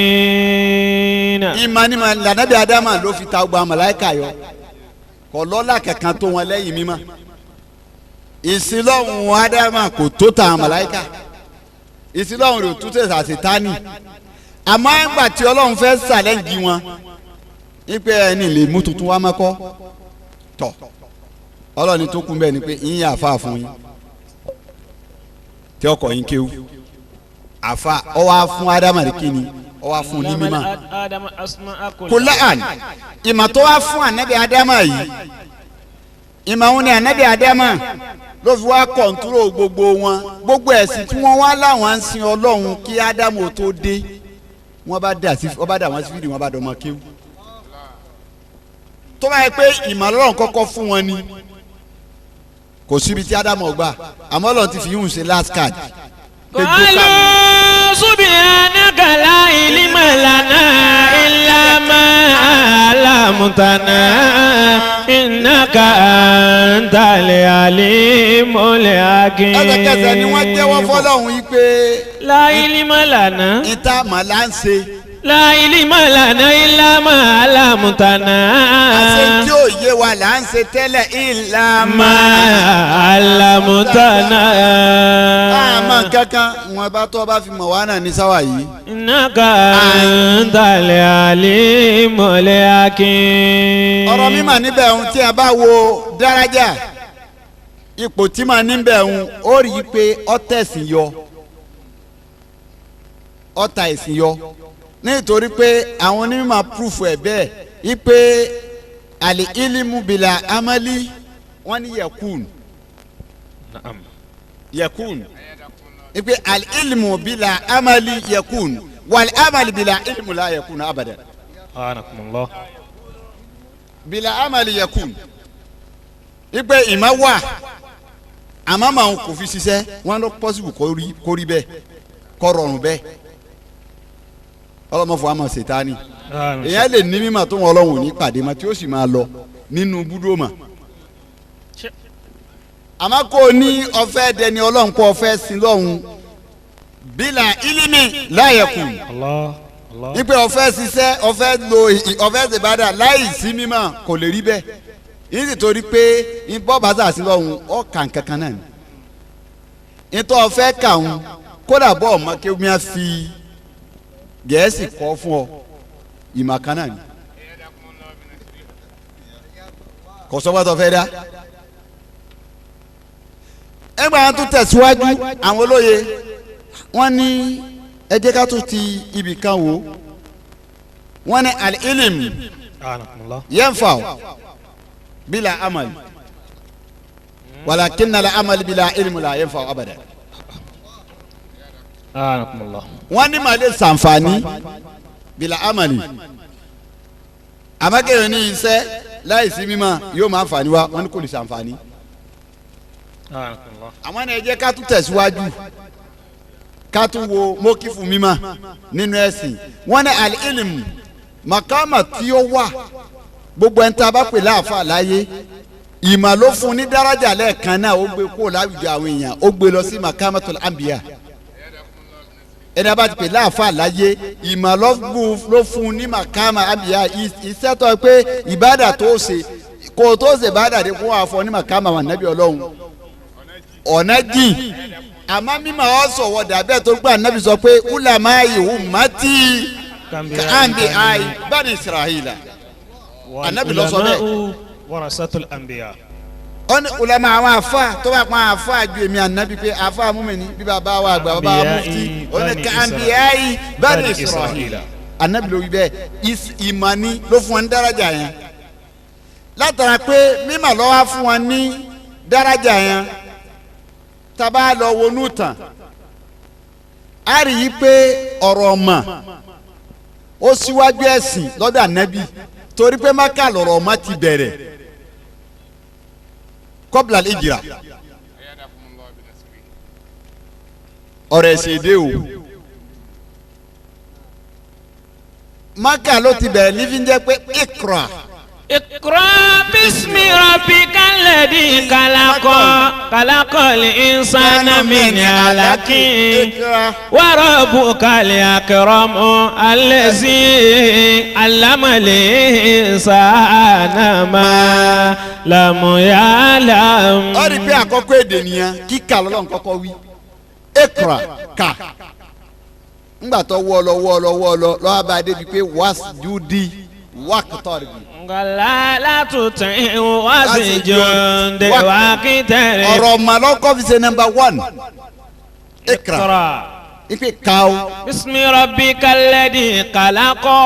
sadiqin. Ìmọ̀ ni lànàbí Adama ló fi ta gbogbo màláíkà yọ kò lọ́lá kankan tó wọn lẹ́yìn mímọ́ ìsìlọ́hún Adama kò tó ta màláíkà. Ìsìlọ́hún rẹ̀ tún tẹ̀sà sítánì. Àmọ́ àgbà tí Ọlọ́run fẹ́ sàlẹ́ǹjì wọn ipe ẹni lè mú tuntun wá mọ́kọ́ tọ̀. Ọlọ́run tó kún bẹ́ẹ̀ ni pé yín yà àfa fún yín tí ọkọ̀ yín kéwú. Àfa ọ wá fún Ádámù ní kíni, ọ wá fún ní mímọ́. Kùlán ìmọ̀ tó wá fún ànábì Ádámù yìí, ìmọ̀ òun ni ànábì Ádámù ló fi wá kọ̀ǹtúrò gbogbo wọn. Gbogbo ẹ̀sìn tí wọ́n wá láwọn ń sin Ọlọ́run kí Ádámù tó dé, wọ́n bá dà sí, wọ́n bá dà wọ́n sí fídíò, wọ́n bá dọ̀mọ́ kéwú. Tó bá yẹ pé ìmọ̀ Ọlọ́run kọ́kọ́ fún wọn ni, kò síbi tí Ádámù ọgbà, àmọ́ Ọlọ́run ti fi yíhun ṣe last card. قالوا سبحانك لا علم لنا إلا ما علمتنا إنك أنت العليم الحكيم. Ẹsẹ̀kẹsẹ̀ ni wọ́n jẹ́wọ́ fọlọ́hún yìí pé لا علم لنا ìta màlá ń ṣe. لا علم لنا إلا ما علمتنا. Àṣẹ tí ò yé wa là ń ṣe tẹ́lẹ̀ ìlà ما علمتنا. Àmọ́ kankan wọn bá tọ́ bá fi mọ̀ wá náà ní sáwà yìí. إنك أنت العليم الحكيم. Ọ̀rọ̀ mímọ̀ níbẹ̀ ń tí a bá wo dárájà ipò tí mà níbẹ̀ ń ó rí i pé ọ̀tẹ̀ ẹ̀sìn yọ, ọ̀tà ẹ̀sìn yọ, nítorí pé àwọn onímọ̀ púrúfù ẹ̀ bẹ́ẹ̀ ipe àlè ilimu bìlà amali wọ́n ní yẹkùn yẹkùn ipe àlè ilimu bìlà amali yẹkùn wàlẹ̀ amali bìlà ilimu la yẹkùn abàdà bìlà amali yẹkùn ipe ìmọ̀ wà àmọ́ màá kò fi ṣiṣẹ́ wọn lọ pọ́sibù kó rí bẹ́ẹ̀ kó rọrùn bẹ́ẹ̀. Ọlọ́mọ fún àmọ̀ ṣètánì èèyàn lè ní mímọ̀ tó wọn Ọlọ́run ò ní pàdé mọ́ tí ó sì máa lọ nínú búdó mọ̀. Àmọ́ kó o ní ọ̀fẹ́ dẹni Ọlọ́run kó ọ̀fẹ́ sin lọ́hùn bílà ílímì láyẹ̀kùn ipe ọ̀fẹ́ ṣiṣẹ́ ọ̀fẹ́ lo ọ̀fẹ́ ṣèbádà láì sí mímọ̀ kò lè rí bẹ́ẹ̀. Yìí sì torí pé bọ́ọ̀bù àti àti lọ́hùn ọ̀kà kankan náà ni ìtọ́ ọ̀fẹ́ kàún kódà bọ́ọ̀ mọ́ kí omi á fi Gẹ̀ẹ́sì kọ́ fún ọ ìmọ̀ kan náà ni kò sọ́gbà tó fẹ́ dá. Ẹgbẹ́ àwọn tó tẹ̀síwájú àwọn olóye wọ́n ní ẹ jẹ́ ká tún ti ibì kan wò. Wọ́n ní al-ilm yanfa'u bila amal walakinna al-amal bila ilm la yanfa'u abada. Wọ́n ní màá lè sànfàní bila amali, àmọ́ ní iṣẹ́ láìsí mímọ̀ yóò máa fàní wa, wọ́n ní kò lè sànfàní. Àwọn ẹni ẹ jẹ́ ká tún tẹ̀síwájú ká tún wo mókìfù mímọ̀ nínú ẹ̀sìn. Wọ́n ní al-ilm makama tí ó wà gbogbo ẹni tá a bá pè láàfà láyé ìmọ̀ ló fún ní dáràjà lẹ́ẹ̀kan náà, ó gbé kúrò láwùjọ àwọn èèyàn, ó gbé lọ sí makamatul anbiya. Ẹni a bá ti pè láàfà láyé ìmọ̀ ló fún ní makama anbiya. Iṣẹ́ tó pé ìbádà tó ṣe kò tó ṣe ìbádà dé kó wà fọ ní makama wà nábì Ọlọ́run ọ̀nà jìn. Àmọ́ mímọ̀ ọ́ sọ̀wọ́ dàbẹ́ tó gbà nábì sọ pé ulama'i ummati ka'anbi ai bani Israila. Ànábì ló sọ bẹ́ẹ̀. Warasatul anbiya. Ó ní ulama àwọn afa tó bá pọn afa ju èmi ànábì pé afa múmi ní bí bàbá wa àgbà bàbá wa mufti ó ní ka'anbi bani Israila. Ànábì ló wí bẹ́ẹ̀. Ìmọ̀ ni ló fún wọn ní daraja yẹn. Látara pé mímọ̀ ló wá fún wọn ní daraja yẹn, taba lọ wọnú tán a rí i pé ọ̀rọ̀ ọmọ ó síwájú ẹ̀sìn lọ́dọ̀ ànábì, torí pé Mákà lọ̀rọ̀ ọmọ ti bẹ̀rẹ̀ kọ́bìlà ìjìrà ọ̀rọ̀ ẹ̀sìn èdè o. Mákà ló ti bẹ̀rẹ̀ ní fi ń jẹ́ pé ikra. Iqra bismi rabbika alladhi khalaqa khalaqal insana min alaqin wa rabbukal akramu allazi allamal insana ma lam ya'lam. Ó rí pé àkọ́kọ́ èdè nìyẹn, kíkà lọ́lọ́run kọ́kọ́ wí. Ikra ka ńgbà tó wọ́ lọ wọ́ lọ wọ́ lọ lọ́wọ́ bá a débi pé wasjudi waqtarbi. Ngala látúntìn wá sí jòǹde wá kí tẹ̀lé. Ọ̀rọ̀ màlọ́kọ́ fi ṣe number 1. Ikra ipe kaw. Bismi rabbika alladhi khalaqa.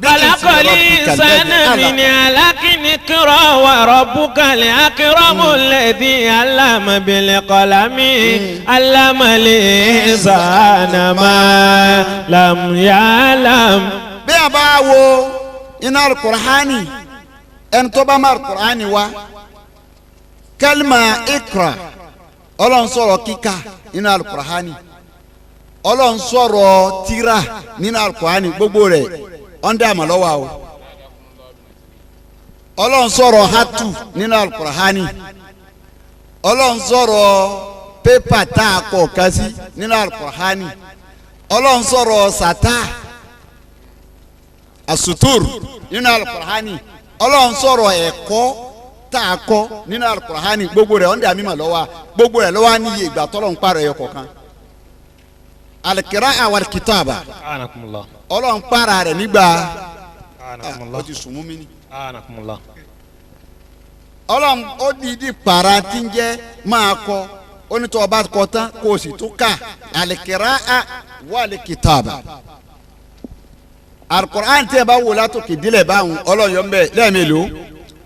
Khalaqal insana min alaqin iqra wa rabbukal akramu alladhi allama bil qalami allamal insana ma lam ya'lam. Bí a bá wo iná alukur'ani ẹni tó bá má alukur'ani wa kalima ikra Ọlọ́run sọ̀rọ̀ kíkà nínú alukur'ani Ọlọ́run sọ̀rọ̀ tírà nínú alukur'ani gbogbo rẹ̀ ọ̀ndẹ́ àmàlọ́wà o Ọlọ́run sọ̀rọ̀ hatu nínú alukur'ani Ọlọ́run sọ̀rọ̀ pépà tá a kọ̀ kan sí nínú alukur'ani Ọlọ́run sọ̀rọ̀ sátá asutur nínú alukur'ani Ọlọ́run sọ̀rọ̀ ẹ̀kọ́ tá a kọ́ nínú alukur'ani gbogbo rẹ̀ ọ̀ndẹ́ àmàlọ́wà gbogbo rẹ̀ lọ́wọ́ níye ìgbà tọ́lọ̀ ń parẹ́ ẹ̀yọ kọ̀ọ̀kan alikira awalikitaba Ọlọ́run para rẹ̀ nígbà ó ti sùn mú mi ni Ọlọ́run ó dìídì para tí ń jẹ́ máa kọ ó ní tó o bá kọ tán kó o sì tún kà alikira awalikitaba alukur'an tí a bá wò látòkè dílẹ̀ báwọn Ọlọ́run yọ ń bẹ lẹ́ẹ̀mélòó.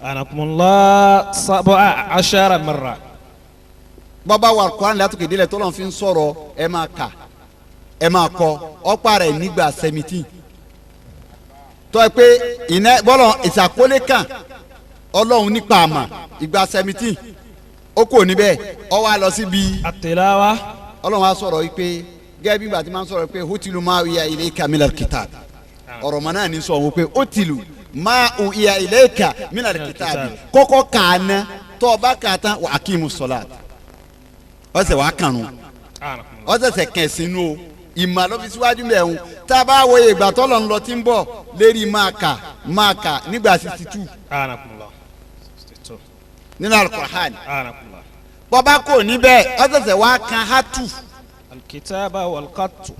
Anakumullah 17 marra. Bàbá wa alukur'an látòkè dílẹ̀ tọ́lọ́run fi ń sọ̀rọ̀ ẹ máa kà ẹ máa kọ ọ̀pá rẹ̀ nígbà 17 tọ́ ẹ pé iná bọ́lọ̀ ìsàkólé kan Ọlọ́run nípa àmà ìgbà 17 ó kò níbẹ̀ ọ wá lọ síbi àtìláwá Ọlọ́run á sọ̀rọ̀ yìí pé gẹ́gẹ́ bí ìgbà tí máa ń sọ̀rọ̀ pé hutilu máa uya ilayka minal kitab ọ̀rọ̀ mọ́ náà ní sọ wọn pé hutilu máa uya ilayka minal kitab kọ́kọ́ kàánà tọ́ ọ bá kàá tán wa aqimu salat ọ̀sẹ̀ wàá kànú ọ̀sẹ̀sẹ̀ kẹ̀sínú o ìmọ̀ ló fi síwájú mẹ́rin tá a bá wo ìgbà tọ́lọ̀ ń lọ tí ń bọ̀ lérí máa kà nígbà 62 nínú alukur'an bọ́bá kò níbẹ̀ ọ̀sẹ̀sẹ̀ wá kan hatu. Al-kitaba wal-qattu.